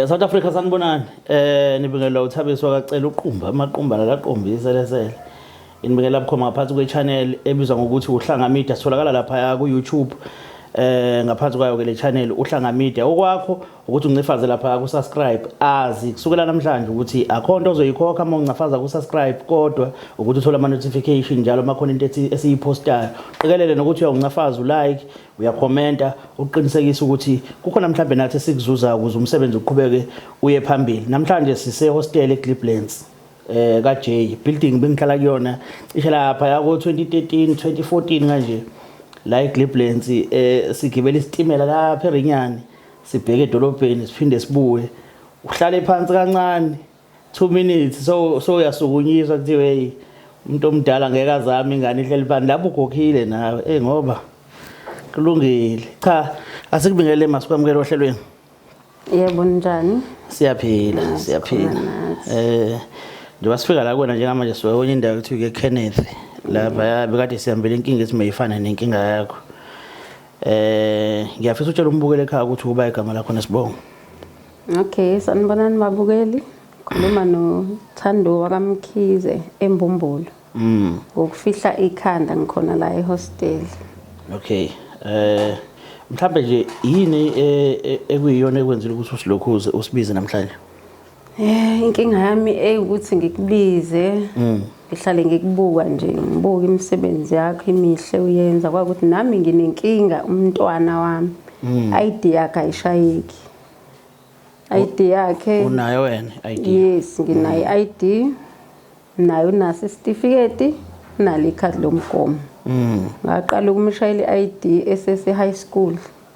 South Africa, sanibonani. Nibingelela uThabiso wakacela uqumba amaqumba lalaqumba iselesele. Inibingelela bukhoma ngaphansi kwe-channel ebizwa ngokuthi Uhlanga Media. Sitholakala lapha ku YouTube. Ngaphansi kwayo ke le channel Uhlanga Media. Okwakho ukuthi uncifaze lapha ku subscribe. Azi kusukela namhlanje ukuthi akho nto ozoyikhokha uma uncafaza ku subscribe, kodwa ukuthi uthole ama notification njalo makhona into ethi esiyipostayo. Qikelele nokuthi uyawuncafaza ulike, uyakhomenta, uqinisekisa ukuthi kukhona mhlawumbe nathi esikuzuzayo ukuze umsebenzi uqhubeke uye phambili. Namhlanje sise hostel eGliblands ka J building bengihlala kuyona cishe lapha yako 2013 2014 kanje la eGliblands. Sigibela isitimela lapha eRinyani, sibheke edolobheni, siphinde sibuye. Uhlale phansi kancane, 2 minutes, so uyasukunyiswa, kuthiwe, "Hey, umuntu omdala ngeke azame, ingane ihleli phansi lapho." Ukhokhile nawe ngoba kulungile. Cha, asikubingele, masikwamukele ohlelweni. Yebo, njani? Siyaphila, siyaphila. Nathi. Njengoba sifika la kuwena njengamanje, siwe kwenye indawo ekuthiwa ke Kenneth lapha ya bekade sihambele inkinga ethi mayifana nenkinga yakho. Ngiyafisa utshela umbukeli ekhaya ukuthi uba igama lakho nesibongo. Okay, sanibonani babukeli. Khuluma noThando wakaMkhize eMbumbulu. Ngokufihla ikhanda ngikhona la ehostel. Okay. Mhlambe nje yini ekuyiyona ekwenzile ukuthi usilokhuze usibize namhlanje? Inkinga yami eyukuthi ngikubize. Ngihlale ngikubuka nje, ngibuka imisebenzi yakho emihle uyenza, kwakuthi nami nginenkinga, umntwana wami. ID yakhe ayishayeki. ID yakhe. Unayo wena ID? Yes, nginayo i-ID. Nayo unaso isitifiketi, nalo ikhadi lomgomo. Ngaqala ukumshayela i-ID esese high school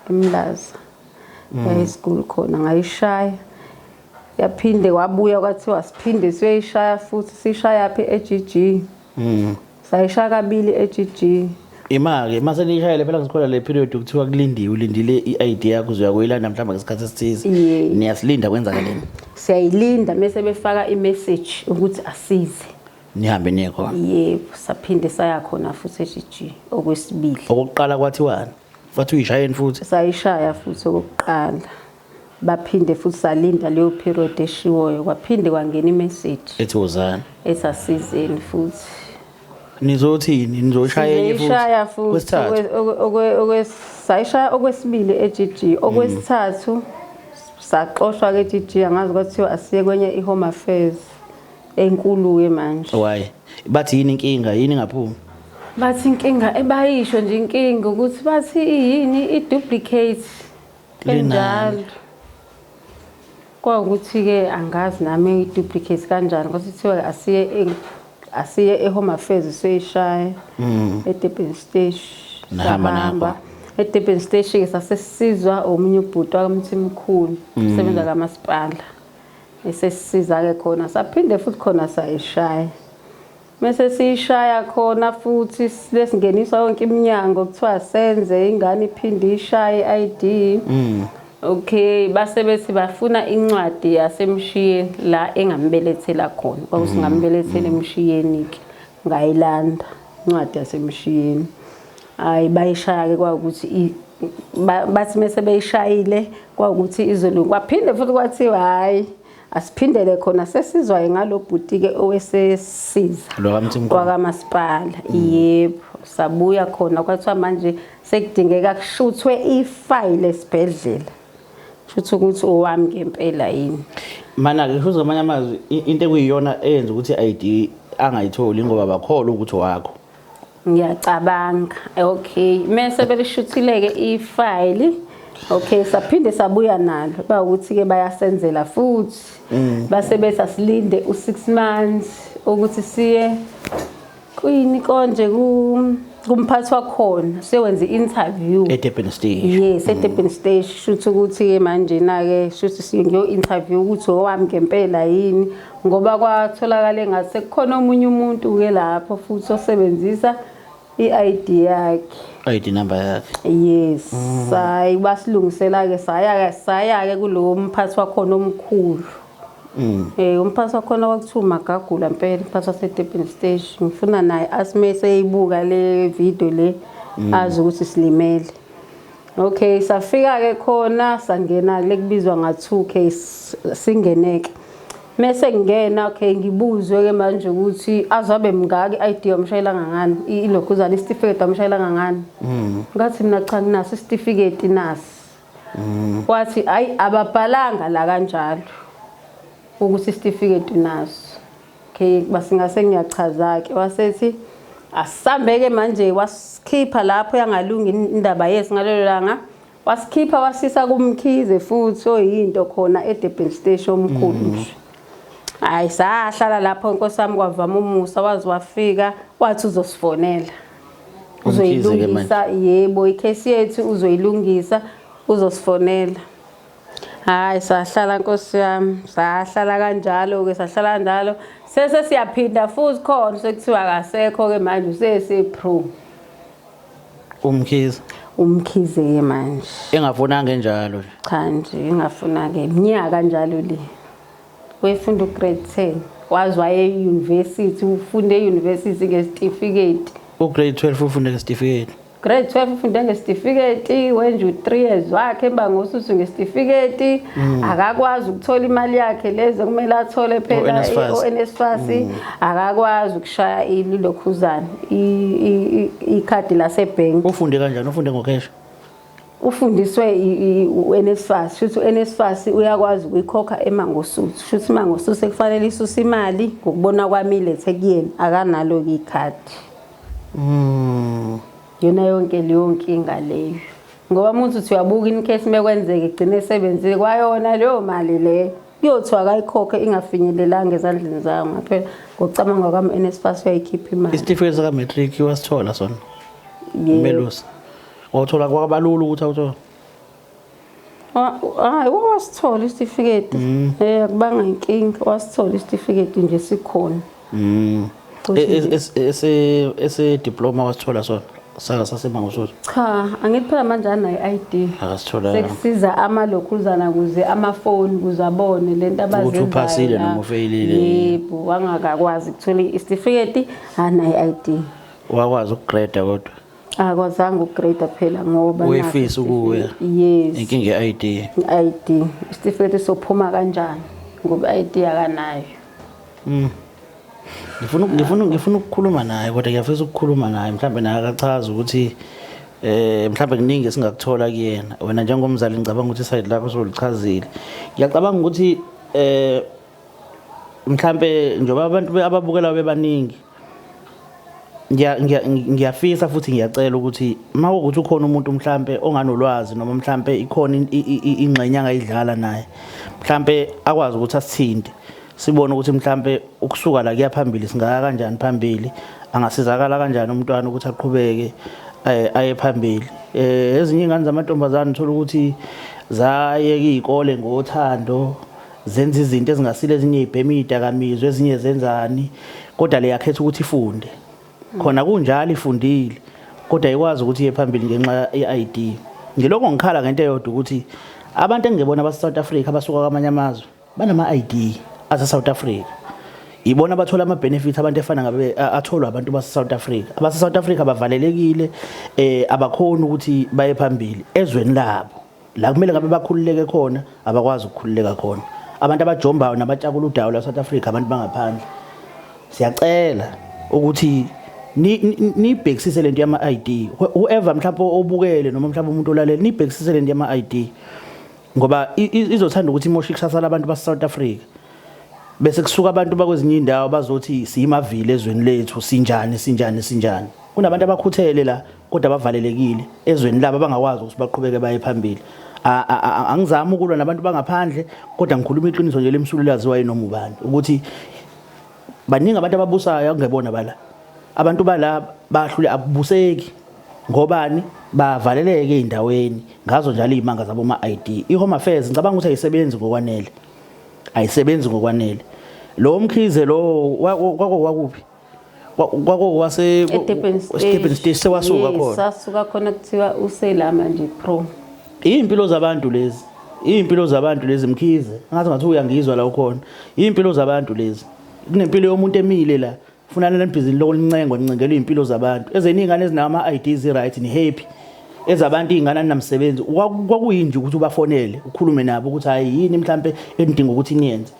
eMlaza. High school khona ngayishaya. Yaphinde wabuya, kwathiwa siphinde siyoyishaya futhi. Sishaya phi? E-GG. Sayishaya kabili e-GG. Ima-ke mase niyishayele phela, ngisikhola le period kuthiwa kulindiwe, ulindile i-ID yakho, uzoya kuyilanda mhlawumbe ngesikhathi esithize. Yeah. Niyasilinda, kwenzakaleni? Siyayilinda, mase befaka i-message ukuthi asize. Nihambe niye khona? Yebo, saphinde saya khona futhi e-GG okwesibili. Okokuqala kwathiwani? Bathi uyishayeni futhi? Sayishaya futhi okokuqala. Baphinde futhi salinda leyo period eshiwoyo, kwaphinde kwangena i-message ethi wozani. Esasizeni futhi. Nizothini? Nizoshaya enye futhi? Sizoyishaya futhi. Kwesithathu? Sayishaya okwesibili e-GG. Okwesithathu saxoshwa ke e-GG, angazi, kwathiwa asiye kwenye i-Home Affairs enkulu-ke manje. Why? Bathi yini inkinga? Yini ingaphumi? Bathi inkinga ebayisho nje, inkinga ukuthi bathi iyini, i-duplicate. Linani. Enjalo. Kwawukuthi-ke angazi nami i-duplicate kanjani, kodwa kuthiwa asiye e-Home Affairs siyoyishaya e-Durban Station. Nahamba Sahamba. nakho? E-Durban Station-ke sasesizwa omunye ubhuti wakamthimkhulu usebenza kamasipala, esesisiza-ke khona, saphinde futhi khona sayishaya. Mese siyishaya khona futhi lesingeniswa yonke iminyango, kuthiwa senze ingane iphinde ishaye i-ID. Okay, base bethi bafuna incwadi yasemshiyeni la engambelethela khona. Kwakuthi ngambelethela emshiyeni ke, ngayilanda incwadi yasemshiyeni. Hayi, bayishaya ke, kwawukuthi bathi mese beyishayile kwawukuthi izolunga. Kwaphinde futhi kwathiwa hayi, asiphindele khona. Sesizwayo ngalo bhuti ke owesesiza Lo kaMthimkhulu. wakamasipala. Yebo, sabuya khona, kwathiwa manje sekudingeka kushuthwe ifayile esibhedlela, kushuthi ukuthi owami ngempela yini. Mana-ke kusho ngamanye amazwi, into ekuyiyona eyenza ukuthi i-ID angayitholi ngoba bakholwa ukuthi wakho. Ngiyacabanga. Okay, mese belishuthile-ke ifayili, okay, saphinde sabuya nalo, bawukuthi-ke bayasenzela futhi. Base bethi asilinde u-6 months ukuthi siye kwini konje, kumphathi wakhona, siyowenza i-interview. E-Durban Station? Yes, e-Durban Station. Shuthi ukuthi-ke manje-na-ke shuthi ngiyo-interview ukuthi owami ngempela yini, ngoba kwatholakala engathi sekukhona omunye umuntu-ke lapho futhi osebenzisa i-ID yakhe. ID number yakhe. Yes. Hayi, basilungisela-ke, saya-ke kulowo mphathi wakhona omkhulu. Umphathi wakhona kwakuthiwa uMagagula mpela, umphathi wase-Durban Station. Ngifuna naye asime seyibuka le video le, azi ukuthi silimele. Okay, safika ke khona, sangena lekubizwa nga 2K, singeneke. Mese ngingena, okay, ngibuzwe ke manje ukuthi azabe mngaki i-ID yomshayela ngangani, ilokhuzana isitifiketi amshayela ngangani. Ngathi mina cha, nginaso isitifiketi nasi. Wathi ayi, ababhalanga la kanjalo ukuthi isitifiketi naso. Okay, basingase ngiyachaza ke, wasethi asisambeke manje, wasikhipha lapho, yangalungi indaba yethu ngalelo langa. Wasikhipha wasisa kuMkhize futhi, oyinto khona eDurban Station omkhulu nje. Hayi, sahlala lapho inkosi yami, kwavama umusa, waze wafika wathi uzosifonela. UMkhize ke manje. Uzoyilungisa, yebo, i-case yethu uzoyilungisa, uzosifonela. Hayi, sahlala nkosi yami, sahlala kanjalo ke, sahlala kanjalo. Sese siyaphinda futhi khona sekuthiwa akasekho ke manje, usese-pro. UMkhize. UMkhize ke manje. Engafunanga enjalo nje. Cha nje, ingafuna ke iminyaka kanjalo le. Wefunda u-grade 10, wazi waye e-university, ufunde e-university ngesitifiketi. U-grade 12 ufunde ngesitifiketi. Grade 12 ufunde ngesitifiketi, wenza u-3 years wakhe eMangosuthu ngesitifiketi. Akakwazi ukuthola imali yakhe lezi kumele athole phela. O-NSFAS. O-NSFAS akakwazi ukushaya ilokhuzana ikhadi lasebhenki. Ufunde kanjani? Ufunde ngo-cash? Ufundiswe u-NSFAS, shuthi u-NSFAS uyakwazi ukuyikhokha eMangosuthu, shuthi iMangosuthu sekufanele isuse imali ngokubona kwami ilethe kuyena, akanalo-ke ikhadi. Yona yonke leyo nkinga leyo, ngoba uma uthi uyabuka, in case mekwenzeka igcine esebenzile kwayona leyo mali leyo, kuyothiwa akayikhokhe ingafinyelelanga ezandleni zayo. Ngaphela ngokucabanga kwami u-NSFAS uyayikhipha imali. Isitifiketi saka-matric wasithola sona? Yebo. Melusi. Wawuthola kwabalula ukuthi awuthola? Hayi, wasithola isitifiketi, akubanga inkinga, wasithola isitifiketi nje, sikhona. Futhi Ese ese diploma wasithola sona? Saka saseMangosuthu. Cha, angithi phela manje anayo i-ID. Akasithola. Sekusiza amalokhuzana kuze amafoni kuze abone lento abazenzayo. Ukuthi uphasile la. Noma ufeyilile. Yebo, wangakakwazi ukuthola isitifiketi, anayo i-ID. Wakwazi uku-grade kodwa. Akwazanga uku-grade phela ngoba naso Uyefisa ukuya. Yes. Inkinga ye-ID. I-ID, isitifiketi sophuma kanjani ngoba i-ID akanayo? Ngifuna ukukhuluma naye kodwa ngiyafisa ukukhuluma naye, mhlambe naye akachaza ukuthi mhlambe kuningi esingakuthola kuyena. Wena njengomzali ngicabanga ukuthi i-side lakho solichazile. Ngiyacabanga ukuthi mhlambe njengoba abantu ababukela bebaningi, ngiyafisa futhi ngiyacela ukuthi mawukuthi ukhona umuntu mhlambe onganolwazi noma mhlambe ikhona ingxenye angayidlala naye, mhlambe akwazi ukuthi asithinte, sibone ukuthi mhlambe ukusuka la kuya phambili singaya kanjani phambili, angasizakala kanjani umntwana ukuthi aqhubeke aye phambili. Ezinye ingane zamantombazane uthola ukuthi zayeka izikole ngothando, zenza izinto ezingasile, ezinye ibhema izidakamizwa, ezinye zenzani, kodwa le yakhetha ukuthi ifunde. Khona kunjalo ifundile, kodwa ayikwazi ukuthi iye phambili ngenxa ye-ID. Ngiloko ngikhala ngento eyodwa ukuthi abantu engingebona base South Africa abasuka kwamanye amazwe banama-ID ase South Africa, ibona abathola ama-benefits abantu efana ngabe atholwa abantu base South Africa. Abase South Africa bavalelekile, abakhoni ukuthi baye phambili ezweni labo la kumele ngabe bakhululeke khona, abakwazi ukukhululeka khona. Abantu abajombayo nabatshakula udawo la South Africa abantu bangaphandle. Siyacela ukuthi nibhekisise lento yama ID. Whoever mhlawumbe obukele noma mhlawumbe umuntu olalele, nibhekisise lento yama ID ngoba izothanda ukuthi imoshe ikusasa labantu base South Africa, bese kusuka abantu bakwezinye indawo bazothi siyimavile ezweni lethu, sinjani, sinjani, sinjani. Kunabantu abakhuthele la kodwa abavalelekile ezweni labo, abangakwazi ukuthi baqhubeke baye phambili. Angizami ukulwa nabantu bangaphandle, kodwa ngikhuluma iqiniso nje lemsulu laziwa yinoma ubani ukuthi baningi abantu ababusayo akungebona bala. Abantu bala bahlule, akubuseki ngobani, bavaleleke ey'ndaweni ngazo njalo iy'manga zabo ma-ID. I-Home Affairs ngicabanga ukuthi ayisebenzi ngokwanele, ayisebenzi ngokwanele. Lo Mkhize lo kwako wakuphi? Kwako wase eDurban. Durban Station, sewasuka Yes, khona. Sasuka khona, kuthiwa usela manje pro. Iy'mpilo zabantu lezi, iy'mpilo zabantu lezi. Mkhize, ngathi uyangizwa la ukhona, iy'mpilo zabantu lezi. Kunempilo yomuntu emile la, funa lena bhizinisi lokho, lincengwa, nincengelwa iy'mpilo zabantu. Ezinye iy'ngane ezinawo ama-IDs right, ni-happy. Ezabantu iy'ngane aninamsebenzi, kwakuyini nje ukuthi ubafonele ukhulume nabo ukuthi hayi yini mhlampe enidinga ukuthi niyenze,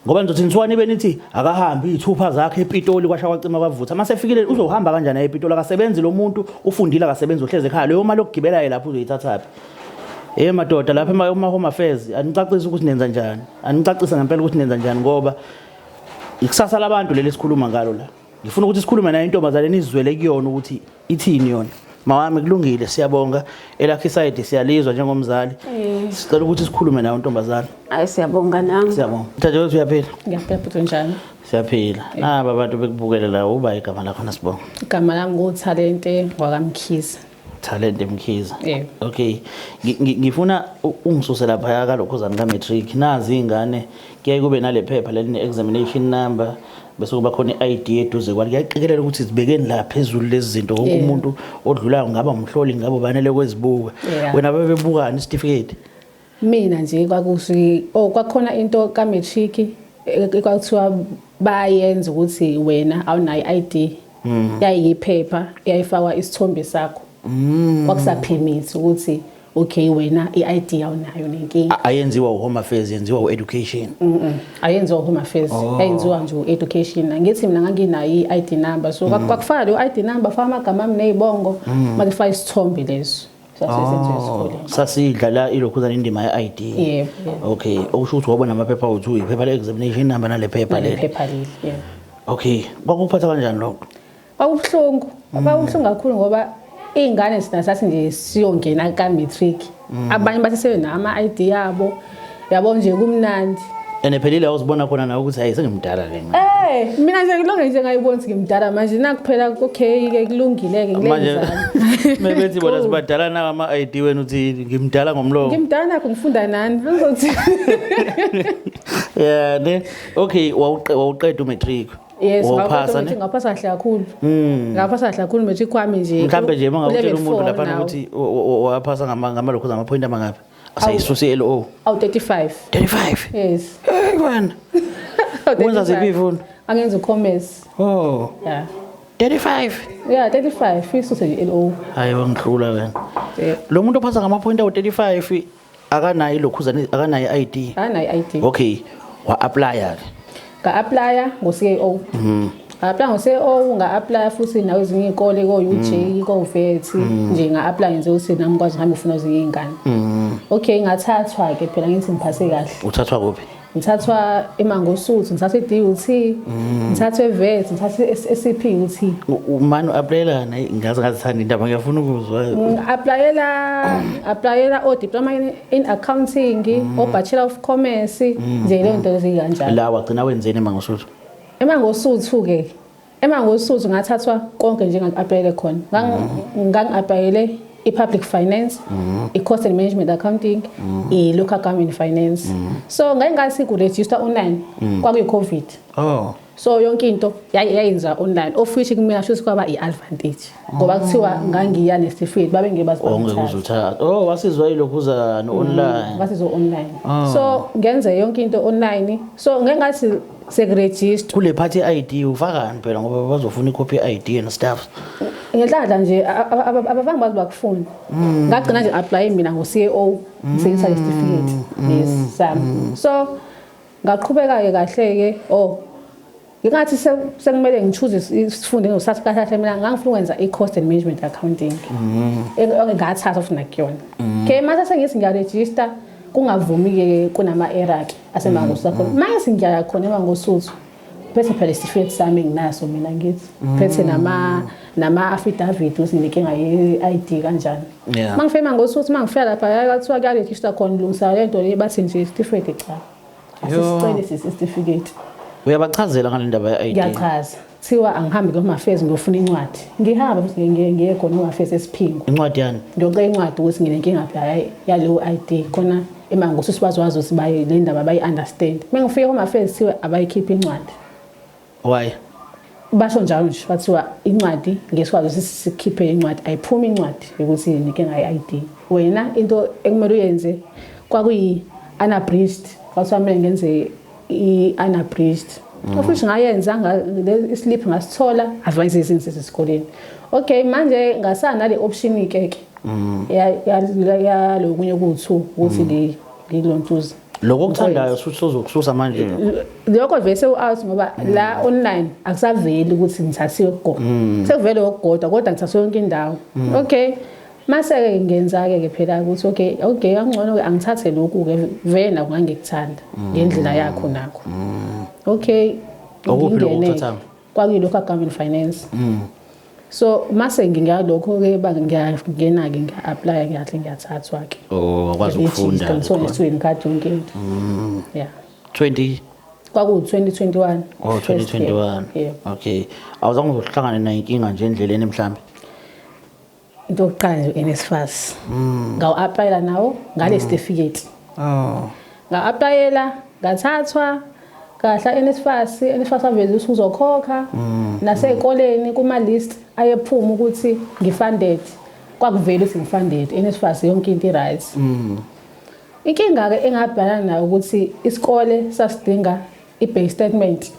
ngoba nizothi nithiwa nibe nithi akahambi iy'thupha zakhe ePitoli, kwasha kwacima kwavutha. Uma sefikile uzohamba kanjani aye ePitoli? Akasebenzi lo muntu, ufundile, akasebenzi, uhlezi ekhaya. Leyo mali yokugibela lapho uzoyithathaphi? Eh madoda, lapha ema-home affairs anicacise ukuthi nenza njani, anicacise ngempela ukuthi nenza njani, ngoba ikusasa labantu leli sikhuluma ngalo la. Ngifuna ukuthi sikhulume nayo intombazane, nizwele kuyona ukuthi ithini yona. Mawami, kulungile, siyabonga, elakho i-side siyalizwa njengomzali. Sicela ukuthi sikhulume nayo intombazane. Hayi, siyabonga nami. Siyabonga, dadewethu, uyaphila? Ngiyaphila futhi, njani? Siyaphila. Naba abantu bekubukele la, uba igama lakho nasibonga? Igama lami nguThalente ngwakaMkhize. Talente Mkhize. Yebo. Okay, ngifuna ungisuse laphaya kalokhuzana ka-matric. Nazi iy'ngane, kuyaye kube nale phepha leli ne-examination number, bese kuba khona i-ID eduze kwalo. Kuyaqikelela ukuthi zibekeni la phezulu lezi zinto, wonke umuntu odlulayo, ngaba umhloli, ngabe banele kwezibuka. Wena babebukani isitifiketi? Mina nje kwakusi oh kwakhona into ka-matric ekwakuthiwa bayenza ukuthi wena awunayo i-ID. Yayiyiphepha, yayifakwa isithombe sakho. Kwakusa-permit ukuthi okay, wena i-ID awunayo nenkinga. Ayenziwa u-home affairs, yenziwa u-education? Ayenziwa u-home affairs, yayenziwa nje u-education. Angithi mina nganginayo i-ID number, so kwakufaka leyo ID number, faka amagama ami ney'bongo, makufaka isithombe leso. Sasisenziwa esikoleni. Sasidlala ilokhuzana indima ye-ID? Yebo. Okay, okusho ukuthi wabona amaphepha awu-two, iphepha le-examination number nale phepha leli. Phepha leli, yebo. Okay, kwakuphatha kanjani lokho? Kwakubuhlungu, kwakubuhlungu kakhulu, ngoba iy'ngane thina sathi nje siyongena ka-matric, abanye bathi sebenawo ama-ID yabo, yabo nje kumnandi. And phelile awuzibona khona nawe ukuthi hayi, sengimdala ke mina. Mina nje ngilonge nje ngayibona ukuthi ngimdala manje, nakuphela okay-ke, kulungile-ke. Manje mebethi bona sibadala nawo ama-ID, wena uthi ngimdala ngomlomo. Ngimdala nakho, ngifunda nani, angizothi. Yeah ne, okay, wawuqeda umatric? Yes. Wawuphasa ne? Ngaphasa kahle kakhulu, ngaphasa kahle kakhulu matric wami nje. Mhlambe nje uma ngakutshela U-level umuntu four laphana nawo. ukuthi waphasa ngamalokhu ama-point amangaphi, asayisuse i-LO? Awu 35. 35? Yes. Hey wena, wenza ziphi iy'fundo? Angenza u-commerce. Oh. Yeah. 35? Yeah, 35, isuse nje LO. Hayi, wangihlula wena. Yeah. Lo muntu ophasa ngama-point awu-35 akanayo ilokhuzana, akanayo i-ID? Akanayo i-ID. Okay, wa-applya-ke? Nga-applya ngo-CAO. Nga-applya ngo-CAO, nga-applya futhi nawe ezinye iy'kole ko-UJ, ko-VET, nje nga-applya ngenze ukuthi nami ngikwazi ngihambe ngifuna ezinye iy'ngane. Okay, ngathathwa-ke phela, ngithi ngiphase kahle. Uthathwa kuphi? Ngithathwa eMangosuthu, ngithathwa e-DUT, ngithathwa e-VET, ngithathwa e-CPUT. Umane u-applyelana, ngaze ngazithanda indaba, ngiyafuna ukuzwa. Applyela o-diploma in accounting, o-bachelor of commerce, nje leyo nto ezikanjalo. La wagcina wenzeni eMangosuthu? EMangosuthu-ke, eMangosuthu ngathathwa konke nje engangi-applyele khona. Ngangi-applyele i-public finance, i-cost and management accounting, i-local government finance. So ngake ngathi ku-register online, kwakuyi-COVID. So yonke into yayenziwa online, of which kumina shuthi kwaba i-advantage, ngoba kuthiwa ngangiya nesitifiketi babe ngeke baze Ongeke bangithathe. uze uthathe. Oh, wasizwa yilokhuzana online. Basizo online. So ngenze yonke into online, so ngeke ngathi sekurejista. Kule part ye-ID ufakani phela, ngoba bazofuna ikhophi ye-ID and stuff? Ngenhlanhla nje ababangi bazi bakufuna, ngagcina nje apply mina ngo-CAO ngisebenzisa lesitifiketi yes sami. So ngaqhubeka-ke kahle-ke. Oh, ngingathi sekumele ngi-choose isifundo engizosithatha kahle kahle, mina ngangifuna ukwenza i-cost and management accounting, ngathatha futhi nakuyona. Okay, mase sengithi ngiyarejista, kungavumi-ke, kunama-error-ke aseMangosuthu khona. Mase ngiyaya khona eMangosuthu, phethe phela isitifiketi sami enginaso mina, ngithi phethe nama affidavit ukuthi nginenkinga ye-ID kanjani. Mangifika eMangosuthu, mangifika lapha kwathiwa kuyarejista khona, lungisa le nto le, bathi nje isitifiketi cha, asisicele sisi isitifiketi. Uyabachazela ngale ndaba ye-ID? Ngiyachaza, kuthiwa angihambe kuye affairs ngiyofuna incwadi. Ngihamba futhi ngiye khona home affairs eSiphingo. Incwadi yani? Ngiyocela incwadi ukuthi nginenkinga phela yaleyo ID khona eMangosuthu, bazwazi ukuthi baye le ndaba bayi-understand. Uma ngifika home affairs kuthiwa abayikhiphi incwadi. Why? Basho njalo nje, bathiwa incwadi ngesikwazi ukuthi sikhiphe incwadi, ayiphumi incwadi yokuthi inkinga ye-ID. Wena into ekumele uyenze kwakuyi unabridged, kwathiwa kumele ngenze i-unabridged, of which ngayenza islip ngasithola, advance izinto esikoleni. Okay, manje ngasana nale option ke ke Yalokunye ku-2 ukuthi ngilontuza. Lokho okuthandayo futhi sozokususa manje. Lokho vele sewu-out ngoba la online akusaveli ukuthi ngithathiwe kugogo. Sekuvele okugodwa kodwa ngithathwe yonke indawo. Okay. Mase-ke ngenza-ke ke phela ukuthi okay kangcono-ke angithathe lokhu-ke vele nakho ngangikuthanda ngendlela yakho nakho. Okay. Okuphi lokhu ngingene-ke. okuthathayo? Kwakuyilokhu accounting finance. So mase ngingalokho-ke ngiyangena-ke ngiya-apply ngiyahle ngiyathathwa-ke. Oh, wakwazi ukufunda. Ngithola ne-student card yonke into. Yeah. 20 Kwaku-2021. Oh, first year. 2021. Yeah. Okay. Awuzange uzohlangane nayinkinga nje endleleni mhlambe. Into yokuqala nje NSFAS. Ngawu-applyela nawo ngale certificate. Oh. Nga-applyela ngathathwa kahla NSFAS, NSFAS aveza ukuthi uzokhokha nasey'koleni kuma-list ayephuma ukuthi ngi-funded. Kwakuvela ukuthi ngi-funded, NSFAS yonke into i-right. Inkinga-ke engabhekana nayo ukuthi isikole sasidinga i-bank statement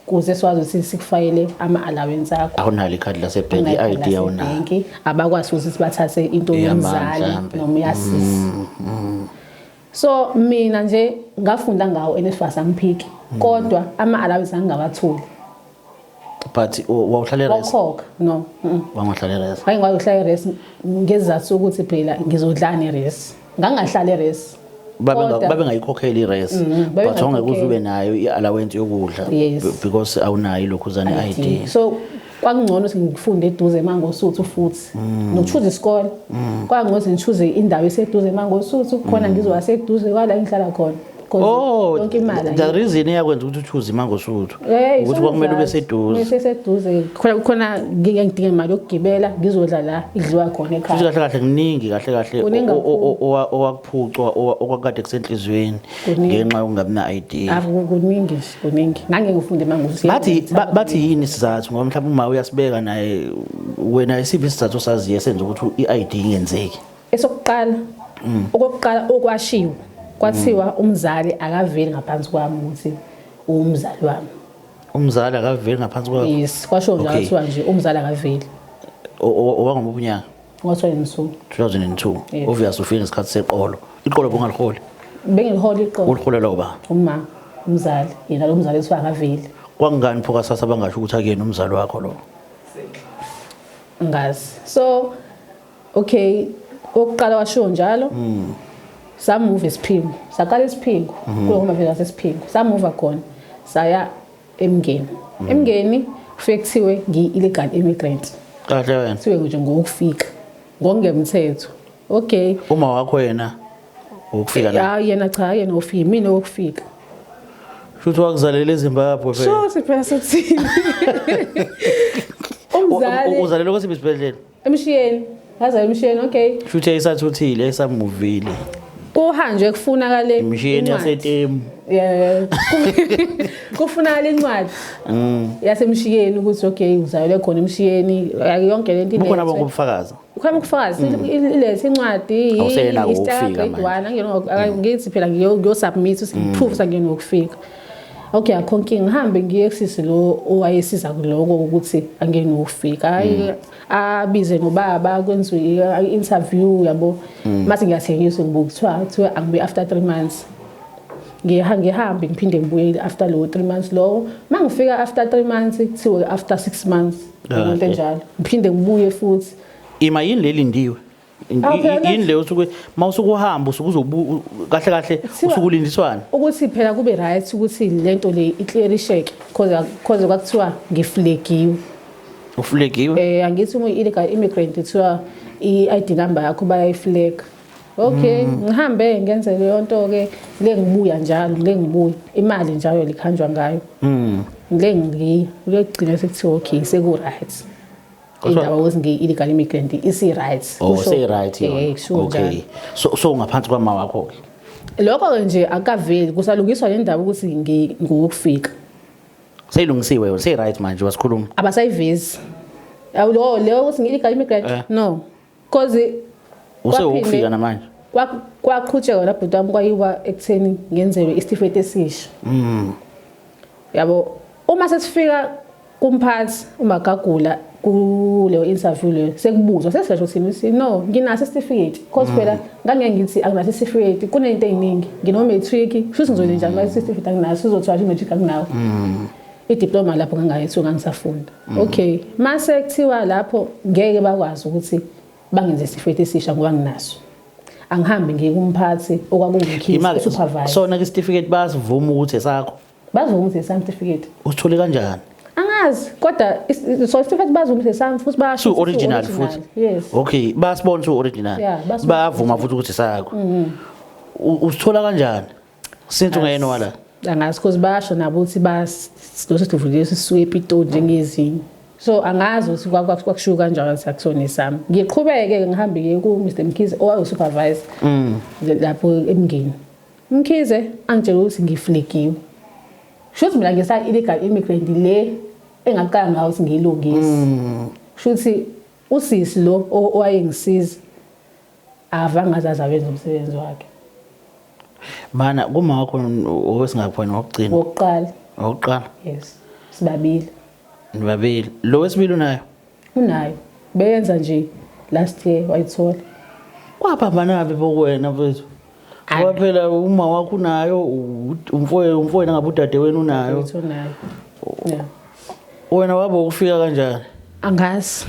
kuze sikwazi ukuthi sikufakele ama-allowance akho. Awunalo ikhadi lasebhenki, i-ID awunayo. Benki abakwazi ukuthi sibathathe into Eyama yomzali mhlambe. noma uyasisi. So mina nje ngafunda ngawo NSFAS angiphiki kodwa ama-allowance angingawatholi. But wawuhlala e-res? Wakhokha no. Wangahlala e-res. Ngake ngikwazi ukuhlala e-res ngezizathu sokuthi phela ngizodlani e-res. Ngangahlala e-res. Kodwa- Babengayikhokheli i-res. But wawungeke uze ube nayo i-allowance yokudla Yes. because awunayo ilokhuzana i-ID. So kwakungcono ukuthi ngifunde eduze eMangosuthu futhi nokuchuza isikole. Kwakungcono ukuthi ngichuze indawo eseduze eMangosuthu khona ngizoba seduze kwala engihlala khona. 'Cause Oh, yonke imali the reason eyakwenza ukuthi uchoose iMangosuthu Hey, ukuthi kwakumele ube seduze. Seduze. Khona khona ngike ngidinga imali yokugibela ngizodla la idliwa khona Futhi ekhaya. kahle kahle kuningi kahle kahle Kuningi owakuphucwa okwakade kusenhliziyweni Kuningi. ngenxa yokungabi na-ID. Kuningi nje, kuningi. Ngange ngifunde eMangosuthu. Bathi yini isizathu ngoba mhlawumbe uma uyasibeka naye wena isiphi isizathu osaziyo esenza ukuthi i-ID ingenzeki? Esokuqala okokuqala okwashiwo kwathiwa umzali akaveli ngaphansi kwami ukuthi umzali wami. Umzali akaveli ngaphansi kwakho. Yes, kwasho njalo Okay. kuthiwa nje umzali akaveli. Owangomuphi unyaka? Ngo-2002. 2002. Yes. Obvious ufike ngesikhathi seqolo. Iqolo bongalikholi. Bengilihola iqolo. Uliholelwa uba? Uma umzali, yena lo mzali kuthiwa akaveli. Kwakungani pho kasasa bangasho ukuthi akuyena umzali wakho lo? Ngazi. So okay, okokuqala washo njalo. Samuva esiphingo. Saqala esiphingo, kulo mavela sesiphingo. Samuva khona saya eMngeni. Emngeni kufike kuthiwe ngiyi-illegal immigrant. Kahle wena. Kuthiwe nje ngokufika ngokungemthetho. Okay. Uma wakho yena ukufika la. Hayi yena cha yena ufika mina okufika. Futhi wakuzalela eZimbabwe phela. Sho siphela sothini. Umzali Uzalelwe kwesiphi isibhedlela? emshiyeni. Ngazalwa emshiyeni okay. Futhi yayisathuthile yayisamuvile. Kuhanjwe kufunakale Imishiyeni incwadi. yaseTemu. Yeah. Kufunakala incwadi yasemshiyeni ukuthi okay uzalelwe khona emshiyeni yonke lento Bukhona ilethwe. bonke ubufakazi. Ukhona ubufakazi ilethe incwadi Awuseyena i-star ukufika grade manje. 1 angiyona ngithi phela ngiyo submit proof sangiyona ukufika. Okay akho nkinga ngihambe ngiye kusisi lo owayesiza kuloko ukuthi angiyena ukufika. Hayi abize nobaba kwenziwe i-interview yabo. Mase ngiyathengiswa ngibuka kuthiwa angibuye after 3 months. Ngihambe ngiphinde ngibuye after lo 3 months lowo. Mangifika after 3 months kuthiwe after 6 months Kahle. into enjalo. Ngiphinde ngibuye futhi. Ima yini leli ndiwe? Awu, phela Yini le usuke mawusuke uhamba usuke uzobu kahle kahle Kuthiwa- usuke ulindiswana. Ukuthi phela kube right ukuthi lento le iclearisheke cause kwakuthiwa ngiflegiwe. Uflegiwe. Angithi uma uyi-illegal immigrant kuthiwa i-ID number yakho bayayiflag. Okay, ngihambe ngenze leyo nto ke le ngibuya njalo, le ngibuya imali njalo likhanjwa ngayo. Le ngiya, kuyogcina sekuthiwa okay seku right. Kodwa- Indaba ukuthi ngiyi-illegal immigrant isi right. Oh sey right yona. Kusho njalo. Okay. So ngaphansi kwama wakho ke. Lokho ke nje akaveli kusalungiswa le ndaba ukuthi ngokufika. Seyilungisiwe yona, sey right manje wasikhuluma. Abasayivezi. Awu lo leyo ukuthi ngi-illegal immigrant no. Cause Usewukufika namanje. Kwaqhutshekwa la bhuti wami kwayiwa ekutheni ngenzelwe isitifiketi esisha. Yabo uma sesifika Kumphathi uMagagula kuleyo interview leyo sekubuzwa sesisho thina ukuthi no, nginaso isitifiketi, cause phela ngangeke ngithi anginaso isitifiketi, kunento ey'ningi, ngino-matric, shuthi ngizoyenza njani uma isitifiketi anginaso, sizothiwa nje i-matric anginawo, idiploma lapho ngangayethiwa ngangisafunda. Okay, mase kuthiwa lapho ngeke bakwazi ukuthi bangenze isitifiketi esisha ngoba nginaso, angihambe ngiye kumphathi okwakunguMkhize, Imake supervisor. Sona ke isitifiketi bayasivuma ukuthi esakho? Bazovuma ukuthi esami isitifiketi. Usithole kanjani? Angazi, kodwa so isitifiketi bazovuma ukuthi esami, futhi bayasho Su ukuthi original futhi? Yes. Okay, bayasibona su original? Yeah, basibona. Bayavuma futhi ukuthi sakho? Usithola kanjani since ungeyena wala? Angazi, because bayasho nabo ukuthi bas loso sitifiketi sisuke ePitoli njengezinye, so angazi ukuthi kwakushiwo kanjalo ukuthi akusona esami. Ngiqhubeke ngihambe ngiye ku-Mr Mkhize owayesupervisor lapho eMngeni. Mkhize angitshela ukuthi ngiflagiwe, shuthi mina ngisa-illegal immigrant le engaqala ngayo ukuthi ngiyilungise. Shuthi usisi lo owayengisiza avangaze azawenza umsebenzi wakhe. Mana kuma wakho owesingaphi wokugcina? Wokuqala. Owokuqala? Yes, sibabili. Nibabili. Lo wesibili unayo? Unayo, beyenza nje last year wayithola. Kwaphambana-phi bokuwena mfethu? Ngoba phela uma wakho unayo, umfowenu ngabe udadewenu unayo. Wethu unayo, yeah. Wena wabe ukufika kanjani? Angazi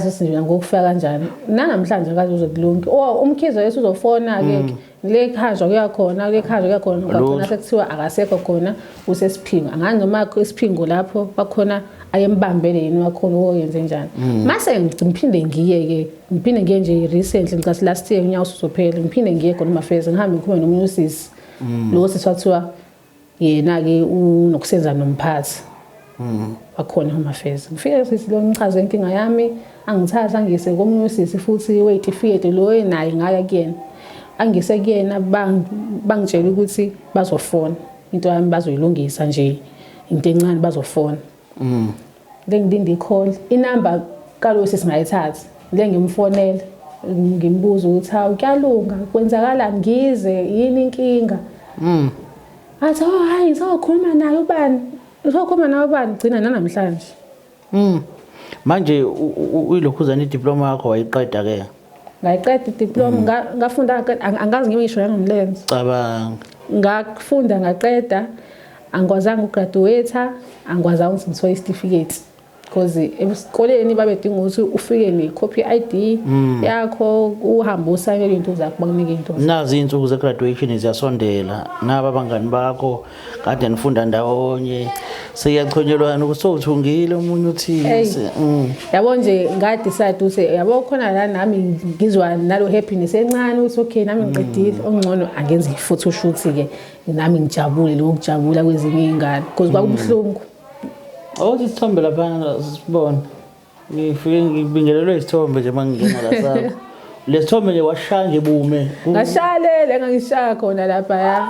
ukuthi nje ngokufika kanjani, nanamhlanje angazi uze kulunge. Oh, uMkhize wethu uzofona-ke le kuhanjwa kuya khona, le kuhanjwa kuya khona, kwagcina Lutho. sekuthiwa akasekho khona, usesiphingo. Angazi noma isiphingo lapho kwakhona ayembambele yini wakhona oyenze njani. Mase ngiphinde ngiye-ke, ngiphinde ngiye nje recently, ngicathi last year unyaka usuzophela, ngiphinde ngiye khona uMafeza, ngihambe ngikhulume nomunye usisi. Lo sisi wathiwa yena-ke unokusenza nomphathi wakhona Home Affairs. Ngifike sisi lo ngichaze inkinga yami, angithatha angise komunye usisi futhi weyitifiketi lo naye, ngaya kuyena. Angise kuyena, bangitshela ukuthi bazofona. Into yami bazoyilungisa nje, into encane, bazofona. Le ngilinde i-call, inamba kalo sisi ngayithatha. Le ngimfonela ngimbuza ukuthi hawu, kuyalunga, kwenzakalani, ngize yini inkinga? Athi, oh hayi, ngizokhuluma naye ubani? Ngizokhuluma naye ubani? Gcina nanamhlanje. Manje uyilokhuzana idiploma yakho wayiqeda ke? Ngayiqeda idiploma, ngafunda ngaqeda, angazi ngisho yangomlenze. Cabanga. Ngafunda ngaqeda, angikwazanga ukugraduate, angikwazanga ukuthi ngithole isitifiketi. Because esikoleni babedinga ukuthi ufike ne-copy ID yakho, uhambe usayinele iy'nto zakho, bakunike iy'nto zakho. Nazi iy'nsuku ze-graduation ziyasondela. Naba abangani bakho kade nifunda ndawonye, seyachonyelwana ukuthi sowuthungile, omunye uthini. Hey. Yabo nje ngadecide ukuthi yabo khona la nami ngizwa nalo happiness encane ukuthi okay, nami ngiqedile, okungcono angenze i-photoshoot ke, nami ngijabule lokhu kujabula kwezinye iy'ngane, because kwakubuhlungu. Awuthi isithombe laphana sibone. Ngifike ngibingelelwe isithombe nje mangingena la sakho. Lesithombe nje washaya nje bume. Ngashalele engangishaya khona lapha ya.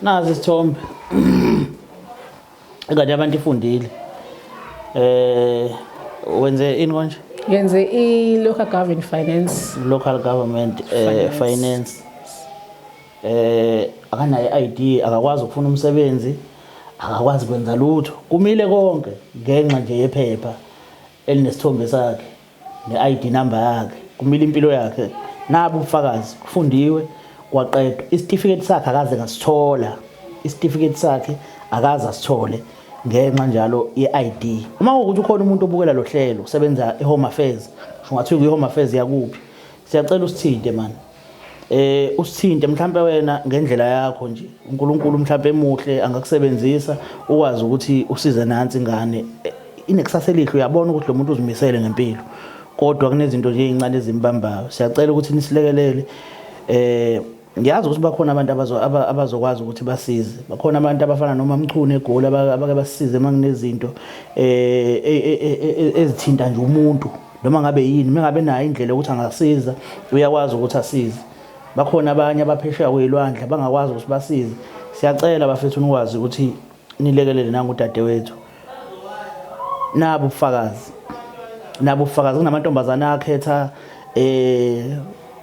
Nazi isithombe. Ingane yabantu ifundile. Wenze ini konje? Ngenze i-local government finance. Local government Finance. Finance. Akanayo ID, akakwazi ukufuna umsebenzi, akakwazi kwenza lutho. Kumile konke ngenxa nje yephepha elinesithombe sakhe ne-ID number yakhe. Kumile impilo yakhe. Nabu ubufakazi, kufundiwe kwaqedwa. Isitifiketi sakhe akaze ngasithola. Isitifiketi sakhe akaze asithole ngenxa njalo ye-ID. Uma kuwukuthi ukhona umuntu obukela lo hlelo usebenza e-Home Affairs, ngisho ungathiwa kwi-Home Affairs yakuphi, siyacela usithinte man. Usithinte mhlambe wena ngendlela yakho nje. uNkulunkulu mhlambe emuhle angakusebenzisa ukwazi ukuthi usize nansi ingane. Inekusasa elihle, uyabona ukuthi lo muntu uzimisele ngempilo. Kodwa kunezinto nje ezincane ezimbambayo. Siyacela ukuthi nisilekelele. Ngiyazi ukuthi bakhona abantu abazokwazi ukuthi basize. Bakhona abantu abafana noma Mchunu eGoli abake basisize manginezinto ezithinta nje umuntu noma ngabe yini, mengabe nayo indlela yokuthi angasiza uyakwazi ukuthi asize. Bakhona abanye abaphesheya kwezilwandle abangakwazi ukuthi basize. Siyacela bafethu nikwazi ukuthi nilekelele nangu udadewethu. Nabu ubufakazi. Nabu ubufakazi, kunamantombazana akhetha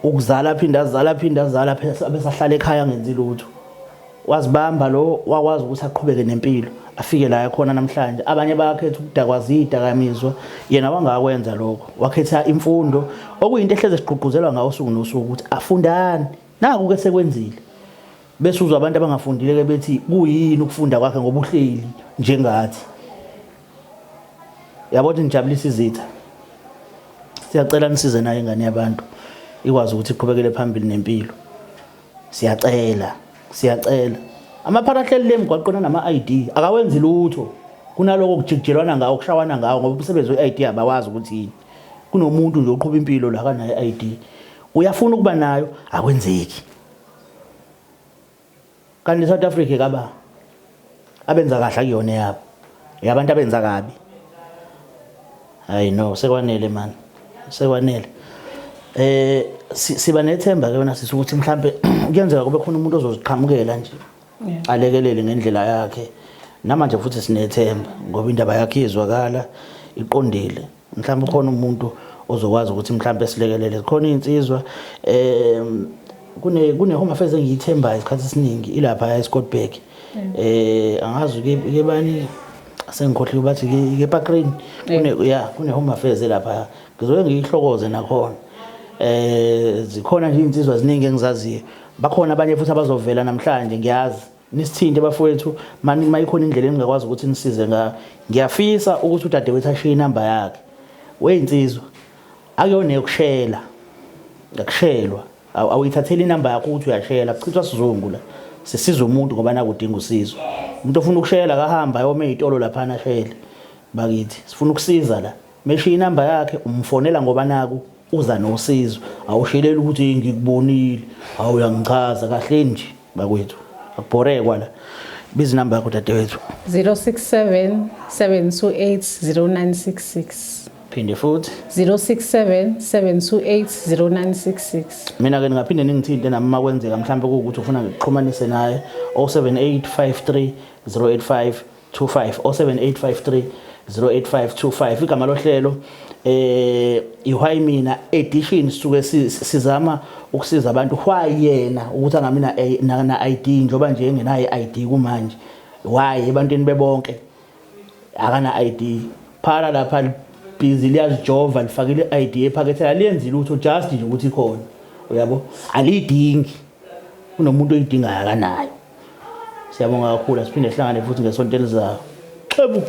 ukuzala, aphinda azala, aphinda azala, besahlala ekhaya ngenzi lutho. Wazibamba lo, wakwazi ukuthi aqhubeke nempilo, afike la ekhona namhlanje. Abanye bayakhetha ukudakwa zidakamizwa, yena wangakwenza lokho, wakhetha imfundo, okuyinto ehleze sigqugquzelwa ngawo usuku nosuku ukuthi afundani. Naku ke sekwenzile, bese uzwa abantu abangafundile ke bethi kuyini ukufunda kwakhe ngoba uhleli njengathi. Yabo ukuthi nijabulisa izitha. Siyacela nisize nayo ingane yabantu ikwazi ukuthi iqhubekele phambili nempilo. Siyacela, siyacela. Amaphara ahleli le emgwaqweni anama-ID akawenzi lutho, kunaloko kujikijelwana ngawo, kushawana ngawo, ngoba umsebenzi we-ID abawazi ukuthi yini. Kunomuntu nje oqhuba impilo la akanayo i-ID, uyafuna ukuba nayo, akwenzeki. Kanti South Africa kaba abenza kahle akuyona yabo, yabantu abenza kabi. Hayi no, sekwanele man, sekwanele. Siba nethemba ke wena sisi ukuthi mhlambe kuyenzeka kube khona umuntu ozoziqhamukela nje alekelele ngendlela yakhe. Namanje futhi sinethemba ngoba indaba yakhe izwakala iqondile. Mhlawumbe ukhona umuntu ozokwazi ukuthi mhlawumbe silekelele. Khona izinsizwa kune Home Affairs engiyithembayo isikhathi esiningi ilapha eScottburgh. Angazi ke bani, sengikhohliwe bathi ke Parkreen kune ya kune Home Affairs lapha, ngizobe ngiyihlokoze nakhona. Zikhona nje izinsizwa ziningi engizaziyo, bakhona abanye futhi abazovela namhlanje, ngiyazi. Nisithinte bafowethu, mani mayikhona indlela engingakwazi ukuthi nisize ngayo. Ngiyafisa ukuthi udadewethu ashiye inamba yakhe. Weyinsizwa, akuyona yokushela, akushelwa, awuyithatheli inamba yakho ukuthi uyashela, kuchithwa sizungu la. Sisiza umuntu ngoba nakudinga usizo. Umuntu ofuna ukushela akahamba ayome ezitolo laphana ashele. Bakithi sifuna ukusiza la. Meshiya inamba yakhe umfonela ngoba naku uza nosizo, awusheleli ukuthi ngikubonile, awuyangichaza kahle nje bakwethu, akubhorekwa la. Biza inamba yakho dadewethu. 067 728 0966. Phinde futhi. 067 728 0966. Mina ke ningaphinde ningithinte nami makwenzeka mhlawumbe kuwukuthi ufuna ngikuxhumanise naye, 07853 085 25, 07853 08525. Igama lohlelo iWhy Mina edition, sisuke sizama ukusiza abantu. Why yena ukuthi angabi na ID njoba nje engenayo ID kumanje? Why ebantwini bebonke akana ID? Phara lapha busy liyazijova, lifakile i-ID ephaketheni, aliyenzi lutho, just nje ukuthi ikhona, uyabo, aliyidingi. Kunomuntu oyidingayo akanayo. Siyabonga kakhulu, asiphinde sihlangane futhi ngesonto elizayo. Xebu.